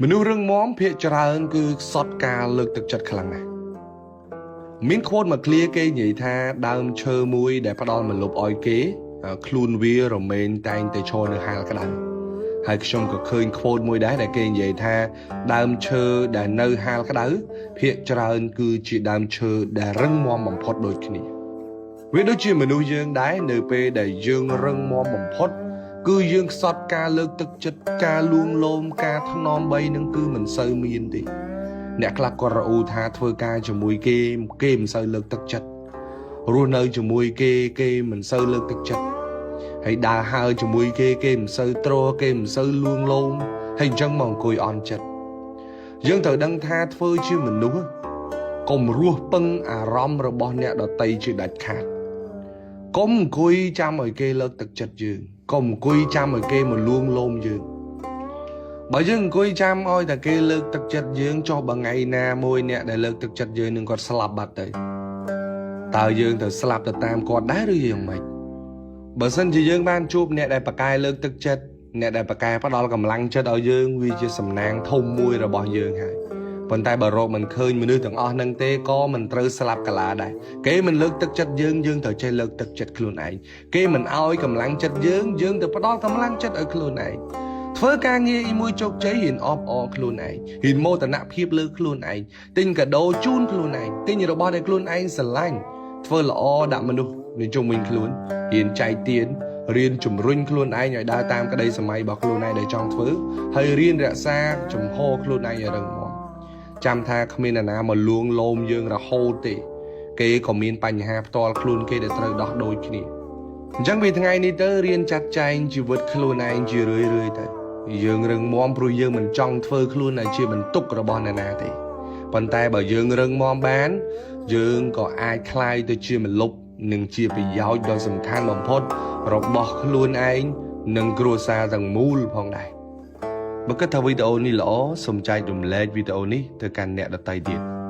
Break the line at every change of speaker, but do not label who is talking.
មនុស្សរឹងមាំភាគច្រើនគឺខ្សត់ការលើកទឹកចិត្តខ្លាំងណាស់មាន quote មួយឃ្លាគេនិយាយថាដើមឈើមួយដែលផ្ដល់ម្លប់ឲ្យគេខ្លួនវារមែងតែងតែឈរនៅហាលក្តៅហើយខ្ញុំក៏ឃើញ quote មួយដែរដែលគេនិយាយថាដើមឈើដែលនៅហាលក្តៅភាគច្រើនគឺជាដើមឈើដែលរឹងមាំបំផុតដូចគ្នាវាដូចជាមនុស្សយើងដែរនៅពេលដែលយើងរឹងមាំបំផុត គឺយើងខ្សត់ការលើកទឹកចិត្តការលួងលោមការថ្នមបីនឹងគឺមិនសូវមានទេអ្នកខ្លះគាត់រអ៊ូថាធ្វើការជាមួយគេគេមិនសូវលើកទឹកចិត្តរស់នៅជាមួយគេគេមិនសូវលើកទឹកចិត្តហើយដើរហើរជាមួយគេគេមិនសូវទ្រគេមិនសូវលួងលោមហើយអញ្ចឹងមកអង្គុយអន់ចិត្តយើងត្រូវដឹងថាធ្វើជាមនុស្សកុំរស់ពឹងអារម្មណ៍របស់អ្នកដទៃជាដាច់ខាត កុំអង្គុយចាំឲ្យគេលើកទឹកចិត្តយើងកុំអង្គុយចាំឲ្យគេមកលួងលោមយើងបើយើងអង្គុយចាំឲ្យតែគេលើកទឹកចិត្តយើងចុះបើថ្ងៃណាមួយអ្នកដែលលើកទឹកចិត្តយើងនឹងគាត់ស្លាប់បាត់ទៅតើយើងត្រូវស្លាប់ទៅតាមគាត់ដែរឬយ៉ាងម៉េចបើសិនជាយើងបានជួបអ្នកដែលប្រកែលើកទឹកចិត្តអ្នកដែលប្រកែផ្ដល់កម្លាំងចិត្តឲ្យយើងវាជាសំណាងធំមួយរបស់យើងហើយប៉ុន្តែបើរកមិនឃើញមនុស្សទាំងអស់ហ្នឹងទេក៏មិនត្រូវស្លាប់កាឡាដែរគេមិនលើកទឹកចិត្តយើងយើងត្រូវចេះលើកទឹកចិត្តខ្លួនឯងគេមិនអោយកម្លាំងចិត្តយើងយើងទៅផ្ដល់កម្លាំងចិត្តឲ្យខ្លួនឯងធ្វើការងារអីមួយជោគជ័យហ៊ានអបអរខ្លួនឯងហ៊ានមោទនភាពលើខ្លួនឯងទិញកាដូជូនខ្លួនឯងទិញរបស់ដែលខ្លួនឯងស្រឡាញ់ធ្វើល្អដាក់មនុស្សនៅជុំវិញខ្លួនហ៊ានចែកទានរៀនជំរុញខ្លួនឯងឲ្យដើរតាមក្តីសម័យរបស់ខ្លួនឯងដែលចង់ធ្វើហើយរៀនរក្សាចំហខ្លួនឯងឲ្យរឹងមាំចាំថាគ្មានអ្នកណាមកលួងលោមយើងរហូតទេគេក៏មានបញ្ហាផ្ទាល់ខ្លួនគេដែលត្រូវដោះដូចគ្នាអញ្ចឹងពីថ្ងៃនេះទៅរៀនចាត់ចែងជីវិតខ្លួនឯងជារឿយៗទៅយើងរឹងមាំព្រោះយើងមិនចង់ធ្វើខ្លួនឲ្យជាបន្ទុករបស់អ្នកណាទេប៉ុន្តែបើយើងរឹងមាំបានយើងក៏អាចក្លាយទៅជាម្លប់និងជាប្រយោជន៍ដ៏សំខាន់បំផុតរបស់ខ្លួនឯងនិងគ្រួសារទាំងមូលផងដែរបើគិតថាវីដេអូនេះល្អសូមចែករំលែកវីដេអូនេះទៅកាន់អ្នកដទៃទៀត។